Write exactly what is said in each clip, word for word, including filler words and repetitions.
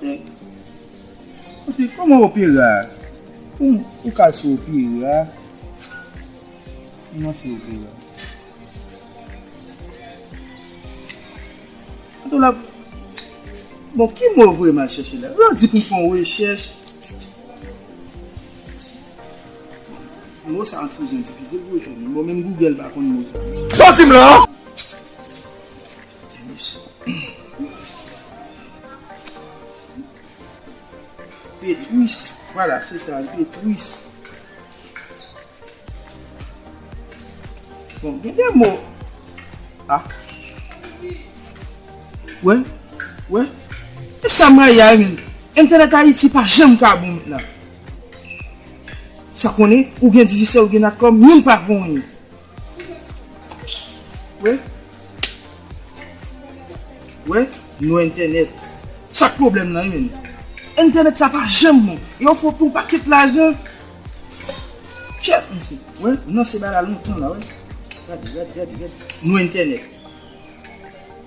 Epi, kòman opera a? Ou, ou ka al sou opera a. Ou nan sou opera a. Antò la, bon, ki mo vre m al chèche la? Yo di pou m fè yon rechèch. Mo sa yon ti jan difisil pou w jwenn. Bon, menm Google pa konn mo sa. Sòti m la! Tande mesye. Petwis. Vwala, se sa, petwis. Bon, gen de mo. Ah. Wè, wè. E sa m rayi a, men. Entènèt Ayiti pa janm ka bon mentnan. Sa konnen, ou gen Digicel, ou gen Natcom, youn pa fè anyen. Wè. Wè, nou entènèt. Sa k pwoblèm nan, wi, men. Entènèt sa pa janm bon. E yo fè w pran yon pakèt lajan. Chèt, mesye. Wè, m lanse bagay la lontan la, wè. Gade, gade, gade, gade. Nou entènèt.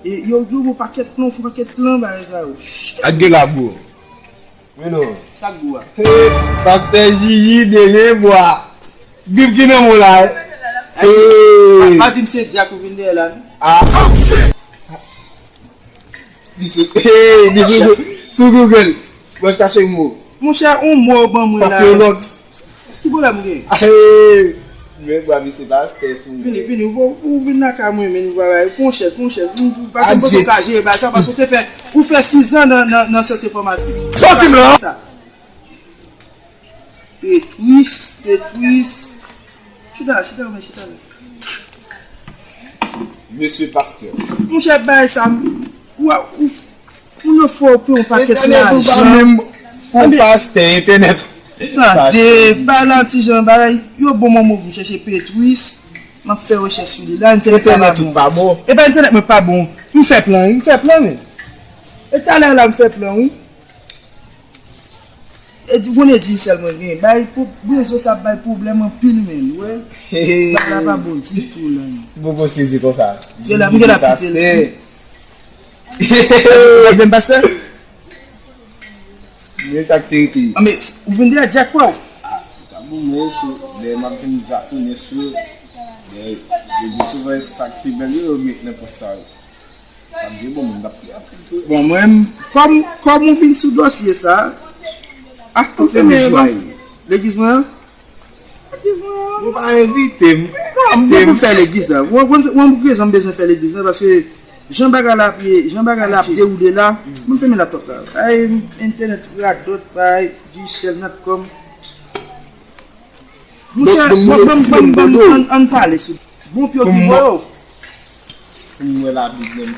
E yo, yo, yon pakèt plan, yon pakèt plan, bagay sa yo. Chèt. Ak de la, bro. Wi non. Sa k gou a? Hey, pastè Jiji demen bwa. Bib ki nan men w la, eh. Hey. Pa, pa di m se dyak ou vin dèyè la, non? Ah. Li sou, hey, li sou, sou Google. Mwen chache mo. Monchè, on mo ban mwen la. Paske yon lòt. Ki pwoblèm gen? Hey. Men bwa, misye pastè sou mwen. Vini, vini, ou, ou vin lakay mwen, men nou va bay. Pran chèz, pran chèz. Vin, vin, pase m panse ou ka jere bagay sa, paske ou te fè, ou fè sis zan nan, nan, nan syans enfòmatik. Sòti m la! Sa. Petwis, Petwis. Chita la, chita la, chita la. Mesye pastè. Monchè, bagay sa, m, ou, ou, Moun yo fè w peye yon pakèt lajan. Entènèt ou pa menm pou pastè, entènèt. Tande, bay la ti jan bagay. Yo bon, mwen vin chèche Petwis. M ap fè rechèch sou li la, entènèt la pa bon. Entènèt ou pa bon. E pa entènèt mwen pa bon. M fè plan, wi, m fè plan, men. E talè la m fè plan, wi. E di, konnen Digicel mwen gen. Bay pou, rezo sa ap bay pwoblèm anpil, men, wè. Bagay la pa bon ditou la, non. Bon, bon, sezi konsa. Gen la, m gen la kite l. Pastè. Ou pa menm pastè? Men sa k te rete. Ah, men ou vin dèyè dyak pa w? Ah, sa bon, men sou, lè m ap vin dyak ou, men sou, lè, lè byen souvan sa k pi bèl yo, yo met nan pòs sa yo. Sa m gen bon, moun t ap pi anpil tou. Bon, mwen, kòm, kòm ou vin sou dosye sa, ak tout legliz mwen, legliz mwen an, Yo pa envite m. Non, m gen pou m fè legliz la. Ou konn, ou konn rezon m bezwen fè legliz la, paske jan bagay la ap ye, jan bagay la ap dewoule la, m fèmen laptòp la. Ay, entènèt radòt, bay, Digicel, Natcom. Monchè, bon, bon, bon, bon, ann, ann pale sou bon pye ki bò yo. Pou m wè Labib menm.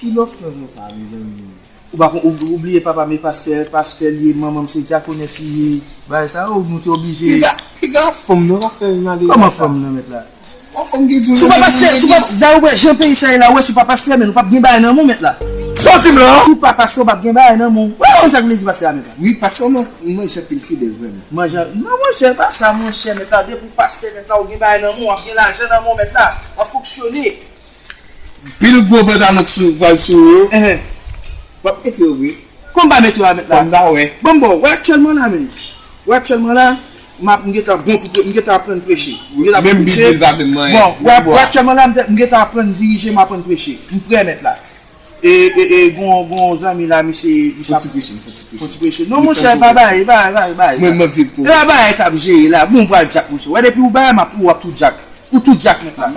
Ki lòf nan non sa, mezanmi? Ou pa kon, ou, ou bliye papa m e pastè, pastè li ye, manman m se dyakonès li ye. Bagay sa yo, nou te oblije. Piga, piga fanm nan pa fè malere sa. Kòman fanm nan, mèt la? Kòman fanm ki di w... Si w pa pastè, si w pa, dayè ou wè jan peyi sa ye la, ou wè si w pa pastè, men ou p ap gen bagay nan men w, mèt la. Sòti m la! Si w pa pastè, ou p ap gen bagay nan men w. Ou wè sa k vle di pastè a, mèt la? Wi, pastè, mwen, mwen, jan pil fidèl, vrèman. Mwen, jan, non, monchè, pa sa, monchè, mèt la. Depi w pastè, mèt la, ou gen bagay nan men w, w ap gen lajan nan men w, mèt la. W ap fonksyone. Pil gwo pantalon k sou, pral sou ou yo. Enhen. W ap mete yo vre. Kòman m pa mete yo a, mèt la? Fò m ta wè. Bon, bon, wè aktyèlman la, menm. Wè aktyèlman la, m ap, m gentan bon pou pre-, m gentan aprann preche. M gentan aprann preche. Menm Bib li pa menm manyen. Bon, wè, wè aktyèlman la, m te, m gentan aprann dirije, m aprann preche. M prè, mèt la. E, e, e, gon, gon zanmi la, misye, misye ap fon ti preche, fon ti preche. Non, monchè, pa bay, bay, bay, bay. Mwen, mwen vye pwofesè. E pa bay k ap jere la, bon, pral dyak, monchè. Wè, depi ou bay, m ap, ou ap tou dyak. Ou tou dyak nèt la.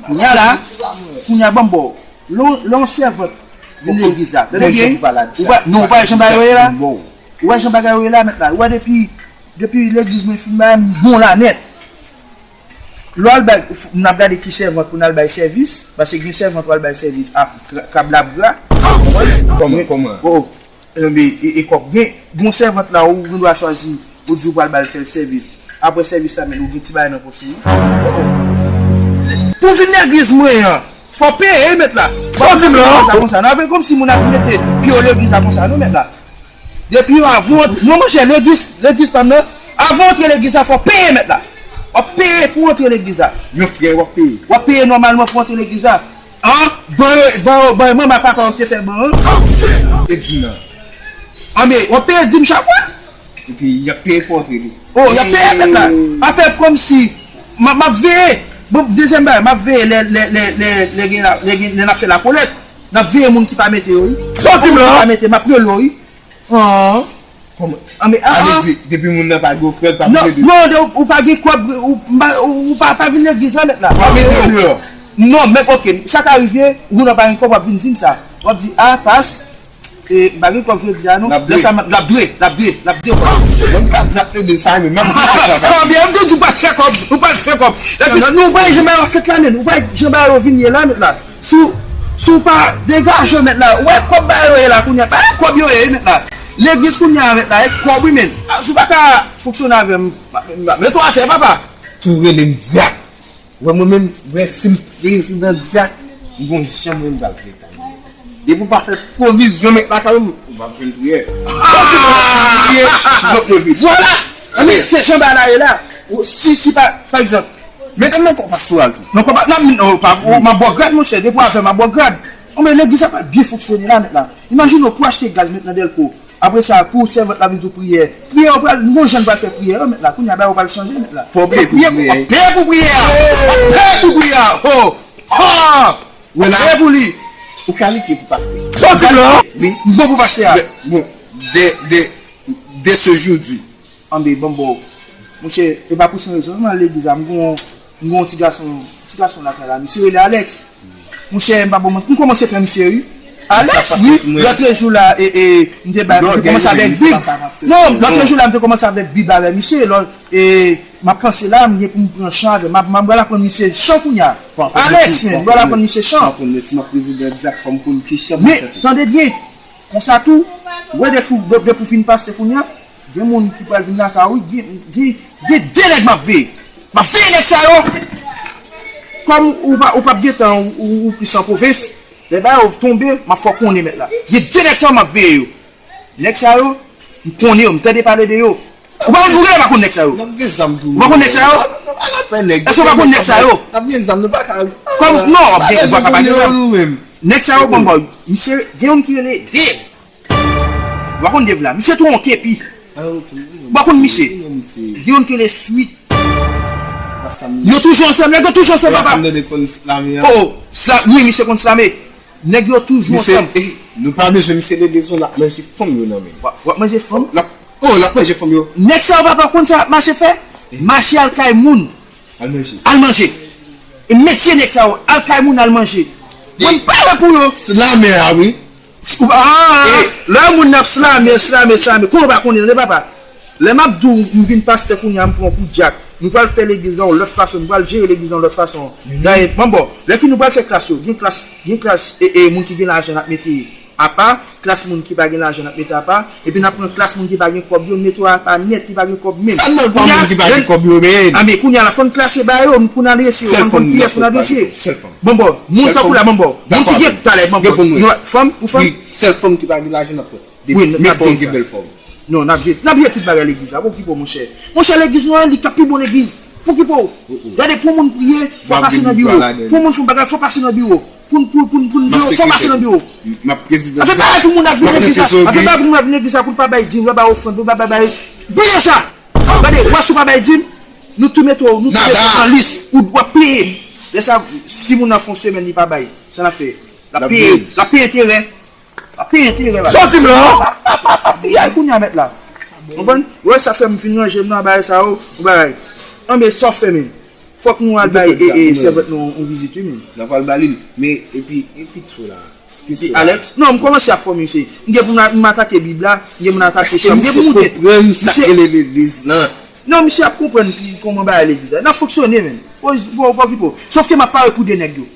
Kounya la, kounya ban m ba w. Lè w, lè w sèvant vin legliz la, tande byen, ou pa, non, ou pa wè jan bagay yo ye la? Ou wè jan bagay yo ye la, mèt la? Ou wè depi, depi legliz mwen fin bay, m bon la nèt. Lè w al bay, n ap gade ki sèvant pou n al bay sèvis, paske gen sèvant w al bay sèvis, a, gra, kab la ap gra. Kòman, kòman? Enben, e, e kòb gen, gen yon sèvant la, ou gen dwa chwazi, ou di ou pral ba l tèl sèvis. Apre sèvis la, men ou gen ti bagay nan pòch ou, wi. Pou vin legliz mwen an, fò peye, mèt la. Fò di m la. Konsa, konsa. Nan, men kòmsi moun ap mete pye yo legliz la konsa, non, mèt la. Depi yo avan, non, monchè, legliz, legliz pa m nan, avan antre legliz la, fò peye, mèt la. W ap peye pou antre legliz la. Yon frè, w ap peye. W ap peye nòmalman pou antre legliz la. An, ban yo, ban yo, ban yo, manman papa w te fè ban an. Edina, Anben, w ap peye dim chak mwa? Epi, y ap peye pou antre tou. Oh, y ap peye mèt la. Afè kòmsi, m ap, m ap veye. Bon, dezyèm bagay, m ap veye lè, lè, lè, lè, lè gen la, lè gen, lè n ap fè lakolèt. N ap veye moun ki pa mete yo, wi. Soti la. Ki pa mete, m ap rele w, wi. Ah. Kòman? Ah, men, ah, ah. Sa vle di, depi moun nan pa gen ofrèd, pa vle di. Non, non, de, ou pa gen kòb, ou, ou pa, ou pa, pa vin legliz la, mèt la. W ap mete yo deyò. Non, men, ok, sa ka rive, ou nan pa gen kòb, w ap vin di m sa. W ap di, ah, pas, e, m pa gen kòb jodi a, non. Lè sa, m ap, l ap dwe, l ap dwe, l ap dwe kòb. Mwen, m ka di l ap plede sa, men, m ap di sa. Kòb, m te di w pa fè kòb, ou pa fè kòb. Lè sa, non, ou pa janm al fèt la, men, ou pa janm al yo vin ye la, mèt la. Si w, si w pa degaje w, mèt la, ou wè kòb ba yo ye la kounye a, pa kòb yo ye, mèt la. Legliz kounye a, mèt la, e kòb, wi, men. Ah, si w pa ka fonksyone avè m, m, m, m, met w atè, papa. Tou rele m dyak. Wè mwen menm, wè si m prezidan dyak, m gon jan mwen m pral preta. Depi w pa fè pwovizyon, mèt lakay ou, ou p ap jwenn priyè. Ah! Vwala! Anben, se jan bagay la ye la. Ou, si, si pa, pa egzanp, mete m nan kò pastoral tou. Nan kò pa, nan, nan, pa, ou, m ap ba w grad, monchè, depi w avè m, m ap ba w grad. Anben, legliz la pral byen fonksyone la, mèt la. Imajine w pou achte gaz, met nan dèlko. Apre sa, pou sèvant la vin di w priyè. Priyè, ou pral, nou gon jan n pral fè priyè, yo, mèt la. Kounye a, bagay yo pral chanje, mèt la. Fò w peye pou priyè. W ap peye pou priyè a. W ap peye pou priyè a. Oh! Oh! Ou la, peye pou li. Ou kalifye pou pastè. Soti la. Wi. M bon pou pastè a. Bon, de, de, de ce jour du. Anbe, bon, bon. Monchè, e pa pou san rezon, m al legliz la, m gon, m gon ti gason, ti gason lakay la. Misye rele Alex. Monchè, m pa bon manti, m kòmanse fè misye ri. Alex, wi, lòt jou la, e, e, m te bay, m te kòmanse avèk Bib. Non, lòt jou la, m te kòmanse avèk Bib avèk misye. Lò, e, m ap panse la, m gen pou m pran chan avè m. M ap, m ap, m pral aprann misye chan kounye a. Alex, men, m pral aprann misye chan. Fò aprann, men si m ap prezidan dyak, fò m konn ki chan pou chante. Men, tande byen, konsa tou, wè de fou, de, de pou fin pastè kounye a, gen moun ki pral vin lakay ou, gen, gen, gen de nèg m ap veye. M ap veye nèg sa yo. Kòm ou pa, ou p ap gentan, ou, ou, ou plis an pwovens, lè bagay yo tonbe, m ap fè w konnen mèt la. Gen de nèg sa yo m ap veye yo. Nèg sa yo, m konnen yo, m tande pale de yo. Ou pa, ou genlè pa konn nèg sa yo. N ap gen zam tou. Ou pa konn nèg sa yo? N ap, n ap, n ap pè nèg. Èske ou pa konn nèg sa yo? N ap gen zam, nou pa ka. Kòm, non, w ap gen, ou pa ka pa gen zam. Nou menm. Nèg sa yo, bon, bon, misye, gen youn ki rele Dave. Ou pa konn Dave la? Misye tou yon kepi. Ah, ok. Ou pa konn misye? Gen youn ki rele Sweet. Yo toujou ansanm, nèg yo toujou ansanm, papa. Oh, wi, misye konn slame. Nèg yo toujou ansanm. Misye, eh, nou pa bezwen misye legliz non, l ap manje fanm yo nan men. W ap, w ap manje fanm? L ap, oh, l ap manje fanm yo. Nèg sa yo papa konn sa l ap mache fè? Mache al kay moun. Al manje. Al manje. E metye nèg sa yo, al kay moun al manje. Mwen m pare pou yo. Slame a, wi. Ah, lè moun ap slame, slame, slame. Kòman w pa konnen, tande papa? Lè m ap di w, m vin pastè kounye a, m pran kou dyak. Nou pral fè legliz la yon lòt fason, nou pral jere legliz la yon lòt fason. Dayè, bon, bon, lè fini nou pral fè klas yo. Gen klas, gen klas, e, e, moun ki gen lajan n ap mete apa, klas moun ki pa gen lajan n ap mete apa, epi n ap pran klas moun ki pa gen kòb yo, n mete yo apa nèt, ki pa gen kòb menm. Sa n nan pa moun ki pa gen kòb yo, men. A, men kounye a la, fò n klase ba yo, pou n adrese yo, fò n konn kiyès pou n adrese. Bon, bon, moun tankou la, bon, bon, moun ki gen talè, bon, bon, fanm, pou fanm. Wi, sèl fanm ki pa gen lajan n ap pran. Wi, men fò w gen bèl fòm. Non, n ap jere, n ap jere tout bagay legliz la. Okipe w, monchè. Monchè, legliz nou an, li k ap pi bon legliz. Okipe w. Gade, pou moun priye, fò pase nan biwo. Pou moun fè yon bagay, fò pase nan biwo. Pou, pou, pou, pou, fò pase nan biwo. M ap prezidan sa. Afè bagay pou moun ap vin legliz la. Afè bagay pou moun ap vin legliz la, pou l pa bay dim, pou l pa bay ofrann, pou l pa bay bagay. Bliye sa. Gade, wè si w pa bay dim, nou tou mete w, nou tou mete w nan lis. Ou w ap peye. Lè sa, si moun nan fè yon semèn, li pa bay. Sa n ap fè? L ap peye, l ap peye enterè. Ap peye enterè, bagay. Sòti m la. Ap piyay kounye a mèt la. Konprann? Wè sa fè m fin ranje m nan bagay sa yo, yon bagay. Anben, sa w fè, men. Fòk nou al bay, e, e, sèvant nou yon vizit, wi, men. N ap al ba li l. Men, epi, epi ti la. Ti Alex? Non, m kòmanse ap fòme misye. M gen pou m, m atake Bib la, m gen pou m atake chan, m gen pou m montre. Èske misye konprann sa k rele legliz lan? Non, misye ap konprann pi kòman bagay legliz la. N ap fonksyone, men. Bon, bon, bon, okipe w. Sòf ke m ap pare pou de nèg yo.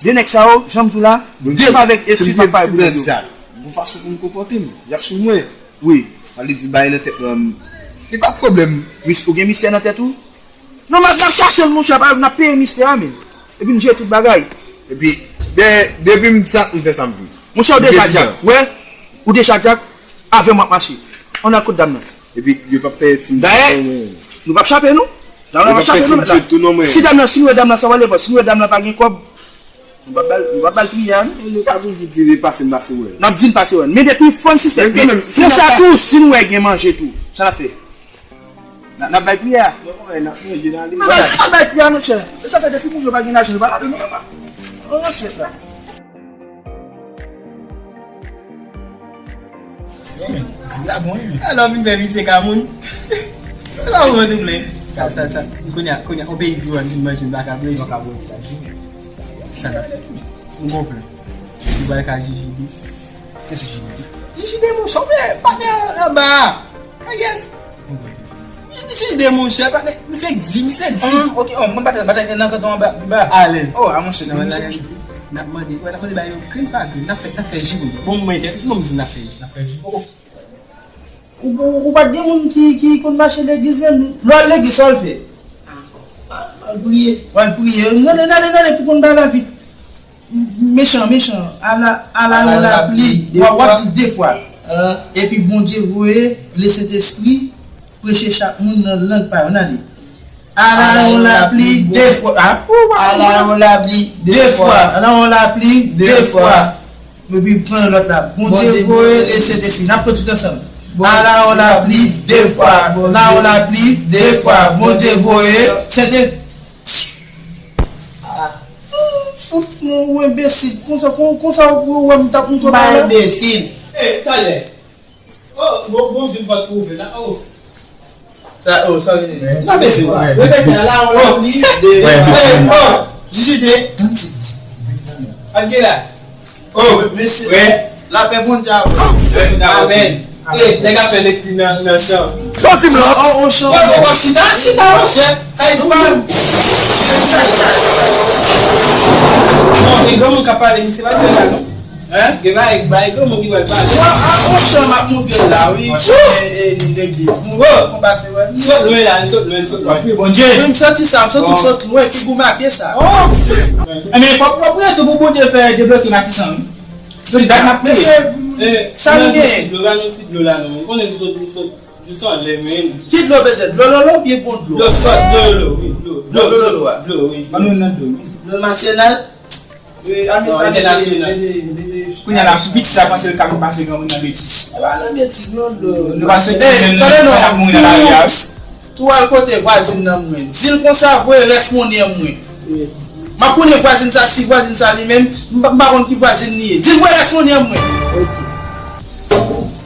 De nèg sa yo, jan m di w la, de m avèk Eswit m ap pale pou nèg yo. Gon fason pou m konpòte m, y ap swiv mwen. Wi. Sa vle di bagay nan tèt mwen, li pa pwoblèm. Ou gen mistè nan tèt ou? Non, m ap, n ap chache l, monchè, n ap peye mistè a, men. Epi n jere tout bagay. Epi, de, depi m di sa, m fè sa m vle. Monchè, ou deja dyak, wè, ou deja dyak, avè m w ap mache. Ann al kot dam nan. Epi, yo p ap peye ti m. Dayè, nou p ap chape, non. Dam nan p ap chape, non, mèt la. Si dam nan, si nou wè dam nan, sa w ale, si nou wè dam nan pa gen kòb, Nou p ap ba l, nou p ap ba l priyè a, non. E nou ka toujou di li pase n pase wè l. N ap di n pase wè l. Men depi fò n sispèk. Men kanmenm, si n ap pase. Konsa tou, si nou wè gen manje tou, sa n ap fè? N ap, n ap bay priyè a. Mwen, mwen, n ap manje nan ale. N ap bay, n ap bay priyè a, monchè. E sa fè depi moun yo pa gen lajan, yo pa ladan nou, papa. An respè la. Di la bon, wi. Alò, vin fè visye ka moun. Sa ou mande m la? Sa, sa, sa. Kounye a, kounye a, on peyi di w al vin manje, m pa ka manje. Yo ka voye ti tajin. Sa n ap fè? M gon plan. M pral ka jijide. Kiyès ki jijide? Jijide, monchè, ou wè, patnè anba a. I guess. Jijide, monchè, patnè. Misye di, misye di. Ah, ok, oh, mwen patnè, patnè nan kanton anba, anba. Alèz. Oh, a monchè, nan, nan, nan. N ap mande, wè, n ap mande ba yo grenn pa grenn. N ap fè, n ap fè jijide. Bon, mwen, bon, m di n ap fè, n ap fè jijide. Oh. Ou, ou, ou pa t gen moun ki, ki konn mache legliz menm? Lè w al legliz, sa w al fè? Ah, al priye. W al priye. N ale, n ale, n ale pou konn bagay la vit. Mechan, mechan. Ala, ala yon lapli. Wa, w ap di de fwa. Epi Bondye voye Lesentespri preche chak moun nan lang pa yo. N ale. Ala yon lapli de fwa. Ah, ou pa konprann. Ala yon lapli de fwa. Ala yon lapli de fwa. Epi pran lòt la. Bondye voye Lesentespri. N ap pran tout ansanm. Ala yon lapli de fwa. Ala yon lapli de fwa. Bondye voye Sentespri. Ah. Ou enbesil. Konsa, kon-, konsa ou wè m t ap montre w la. M pa enbesil. E, talè. Oh, bon, Bondye m pa twouve la. Oh. Sa, oh, sa vini. N ap eseye. Repete, ala yon lapli de. Oh, jijide. Al gen la. Oh, mesye. Lapè Bondye avè w. Amèn. E, nèg ap fè lekti nan, nan chan. Sòti m la. An, an chan. Wè, wè, wè, chita, chita, monchè. Kay nou pa. Bon, e granmoun k ap pale, misye pa t fè la, non. Hein? Gen bagay, bagay granmoun ki pral pale. Mwen, a, yon chan m ap montre l la, wi. E, e, legliz. Nou fon pase wè. Sot lwen la, sot lwen, sot lwen. Wi, m santi sa, m santi w sot lwen, figi w make sa. Oh! Ebyen, fòk, fòk priye tou pou Bondye fè debloke Matisan, wi. Se dat n ap priye. Mesye, sa nou gen? Dlo la, non, ti dlo la, non. Ou konnen nou sot, nou sot. Ki dlo bezwen? Dlo lolo oubyen bon dlo? Dlo sòt, dlo lolo, wi, dlo. Dlo lolo a. Dlo, wi. Ban nou nan dlo, wi. Dlo nasyonal. Wi, non, entènasyonal. Kounye a la, pitit sa panse l ka vin pase granmoun nan betiz. E pa nan betiz, non, dlo. Nou pa soti menm, nou pa mouri nan lari a, wi. Tou al kote vwazin nan mwen. Di l konsa, voye rès monnen mwen. M ap konnen vwazin sa, si vwazin sa li menm, m pa, m pa konn ki vwazin li ye. Di l voye rès monnen an mwen. Ok.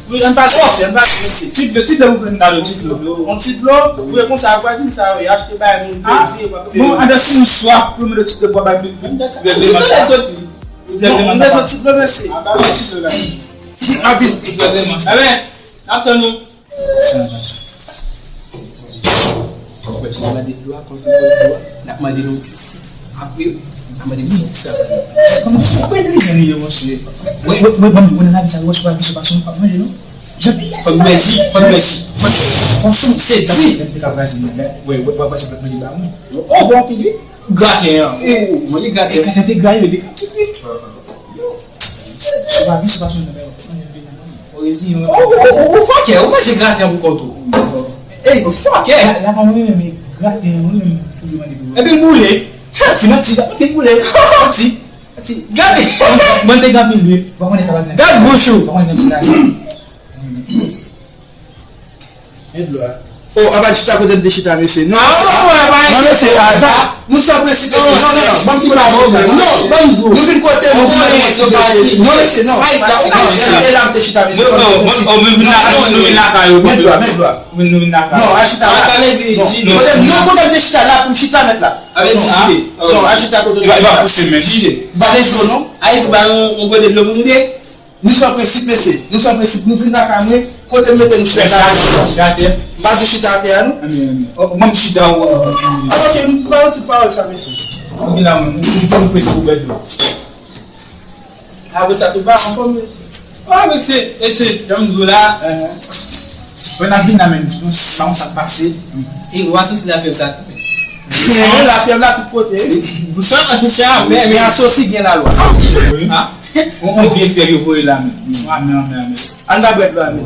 Wi, ann pale, mesye, ann pale, mesye. Ti dlo, ti dlo pou mwen, dlo, ti dlo. Yon ti dlo, voye konsa, vwazin sa, wi, achte bay moun kredi, e pa. Bon, andan si nou swaf, pou mwen, ti dlo pou bay tout, tout. Non, m bezwen ti dlo, mesye. Anpil. Amen. N ap tann ou. Wè, si n ap mande dlo a, kòm se dlo a, n ap mande l yon ti si. Apre, n ap mande l sòti sa. Kòman, kòman entèlijan li ye, monchè? Wè, wè, wè, ban m, wè, nan lavi sa, wè, si w pa gen sou pasyon, w p ap manje, non? Jan peyi a. Fò n bwè ji, fò n bwè ji. Fò n sou, se di. Wè, wè, wè, wè, se pa manje ba mwen. Oh, bon, anpil, wi. Graten an. Oh, manje graten. E graten te gra, yo, de. Yo. Si w pa gen sou pasyon, non, men, manje vin nan. Ou reziyen w. Ou, ou, ou, ou fòkè, ou manje graten pou kont ou. Ey, ou fòkè. La, la, pa mwen menm, men graten, mwen menm, toujou mande pou. Epi l boule. Manti, manti, manti, boule. Manti. Manti. Gade. Mwen, mwen te gen anpil lwil. Ou pa konnen tabas nan. Gad bouch ou. Ou pa konnen anpil lwil. Men dlo a. Oh, apa chita kote m te chita, mesye. Non, mesye. Non, mesye, a, sa, nou san prensip, mesye. Non, non, non, ban m konnen chita, non, mesye. Ban m di w. Nou vin kote, nou vin nan yon ti de. Non, mesye, non. Pa chita, mesye. E la m te chita, mesye. Non, non, non, nou vin lakay, nou vin lakay, yo. Men dlo a, men dlo a. Nou vin lakay. Non, a chita la. Sa vle di, non. Kote, non, kote m te chita la, pou m chita nèt la. Sa vle di, jide. Non, a chita kote m te chita. E pa pouse men. Jide. M pa gen dlo, non. Ayiti pa yon, yon kote dlo pou nou ye. Nou san prensip, mesye. Nou san prensip. Nou vin lakay mwen. Kote m mete nou chita la. Chita atè. M pa di chita atè a, non. Anben, anben. O, o, ban m chita ou. A, ok, m pa nan tout pawòl sa, mesye. Ok, la, mwen, mwen, mwen prese pou bèt dlo. Apre sa, tout bagay anfòm, mesye. A, mesye, mesye, jan m di w la. Mwen ap vin la, men, non, se pa konsa k pase. E, w a santi lafyèv sa tou. Gen lafyèv la tout kote, wi. Bouch lan, bouch lan, men, men asosi gen lalwa. Ha? On, on vye fè yo voye la, men. Amèn, amèn, amèn. Ann ba bwèt la, men.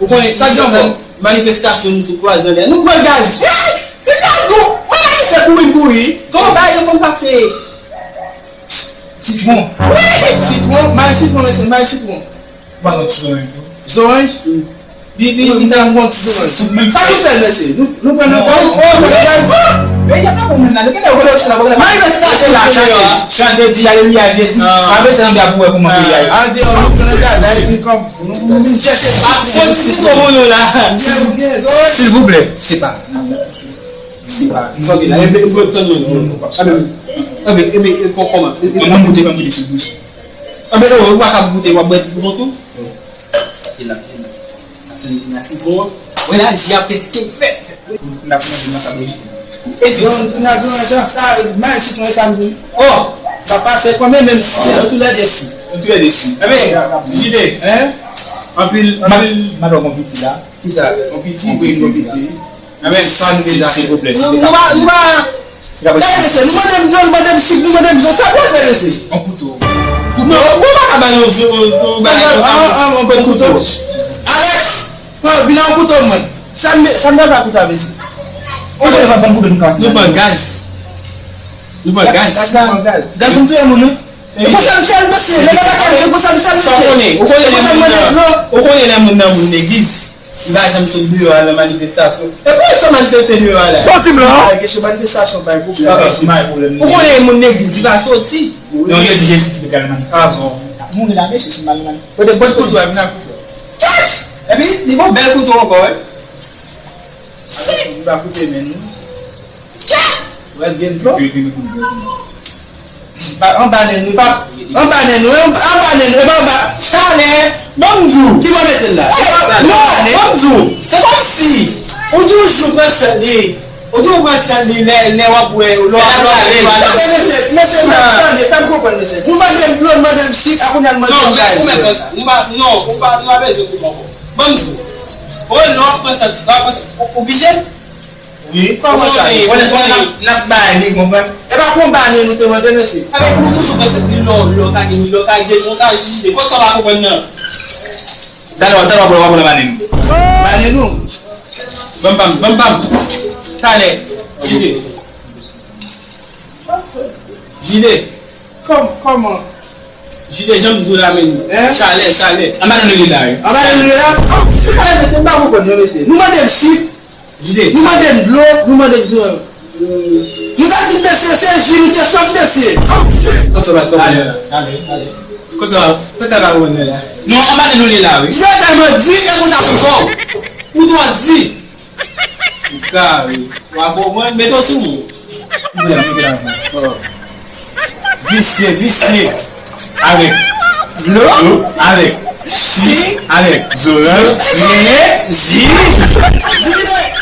Ou konnen sa k ap fè manifestasyon nou sou kwaze anlè. Nou pran gaz. Wi! Se gaz ou! Mwen manifestè kouri kouri. Gon bagay yo konn pase. Sitwon. Wi! Sitwon, may sitwon, mesye, may sitwon. Ou pa konn ti zoranj tou? Zoranj? Li, li, li ta konn ti zoranj. Sa nou fè, mesye? Nou, nou pran nan gaz. Oh, oh, oh, oh. Men y ap pa konn moun la. Gen lè ou konn chita la, manifestasyon la chanje. Chante di alelouya Jezi. Pa bezwen anba pou wè kouman peyi a ye. A di, nou pran nan gaz, Ayiti kòm. Nou, nou vin chèche. Ap soti sitwon pou nou la. Silvouplè, se pa. Se pa. Sanble la, e, e, e, tann mwen, non, non, non, pa. Anben, anben, anben, e, kò-, kòman? E, e, mwen, mwen goute, mwen goute sou bouch. Anben, non, ou pa ka goute, w ap bwè tout bouton tou? E la, e la. Tann la, sitwon an. Wè la, ji a prèske fèt. N ap manje nan kabeji. E pi, nan, nan, nan, sa, sa, may sitwon sa m di. Oh! M ap pase kòm menm si, nou tou lè de si. Nou tou lè de si. Anben, Jide. Hein? Anpil, anpil. Madan konpiti la. Kisa? Konpiti, wi, konpiti. Amèn. Sa nou deja fè. Silvouplè, nou, nou pa, nou pa. Gade mesye, nou mande m dlo, nou mande m sik, nou mande m zo, sa pou fè mesye? On kouto. Kouto? Bon, pa ka ba nou zo, on, on, ba nou sa. An, an, on bon kouto. Alex, pran, vin an kouto, mwen. Sa n, sa n ta fè kouto a mesye? On kouto, pa ban kouto nou ka. Nou pran gaz. Nou pran gaz. Gaz, gaz, gaz. Gaz, nou touye moun, wi. E konsa n fè l, mesye. Lè l lakay, e konsa n fè l, mesye. Sa w konnen, ou konnen lè moun nan, ou konnen lè moun nan moun legliz. Li pa janm sot deyò a nan manifestasyon. E pou sa manifeste deyò a la? Sa w di m la? Ay, kesyon manifestasyon, bay pwoblèm. Ou konnen moun legliz, li pa soti. Non, yo di Jezi ti pral manifestasyon. Ah bon. Moun la, mesye, se mal manifeste. Kote bòt kouto a, vin ak kouto. Kèch! Epi, li gon bèl kouto ankò, wi. Li pa koupe men nou. Kèch! Wè l gen dlo. Anba nen nou, pa, anba nen nou, anba, anba nen nou, e pa anba. Talè, ban m di w. Ki bò mete l la? E pa, non, ban m di w. Se kòmsi ou toujou pran sèt li. Ou toujou pran sèt li lè, lè w ap wè, lè w ap wè. Mesye, mesye, mesye, tande, fè m konprann, mesye. Nou mande m dlo, nou mande m sik, a kounye a nou mande m gaz. Non, ou mèt, ou mèt pran sa. Nou pa, non, ou pa, nou pa bezwen koupe ankò. Ban m di w. Ou wè, lè w ap pran sèt, w ap pran sèt, ou, ou oblije. Wi, kòman sa ye? Ou konnen, ou konnen n ap, n ap bay li, konprann? E pa konba nou, nou te mande, mesye. Avèk ou toujou pran sèt li lò, lò ka gen, lò ka gen konsa, jije. Kot sa w pa konprann nan? Talè, talè, w ap pran, w ap pran manen nou. Manen nou? Ban m, ban m, ban m, ban m. Talè. Jide. Jide. Kòm-, kòman? Jide, jan m di w la menm. Hein? Chalè, chalè. Anba nen nou li la, wi. Anba nen nou li la? Ay, mesye, m pa konprann non, mesye. Nou mande m sik. Jide. Nou mande m dlo, nou mande m dlo. Nou ta di mesye se ji, nou te sòf mesye. Kote w bat kòb la? Ale, ale, ale. Kote w, kote w ka wè la? Non, anba li nou li la, wi. Jide tèlman di, e moun ap fè kò. Ou twò di. Ou kare. W a konprann, mete w sou mwen. Mete la, mete la. Oh. Visye, visye. Avèk dlo, avèk ji, avèk zoranj, vini, ji. Jide.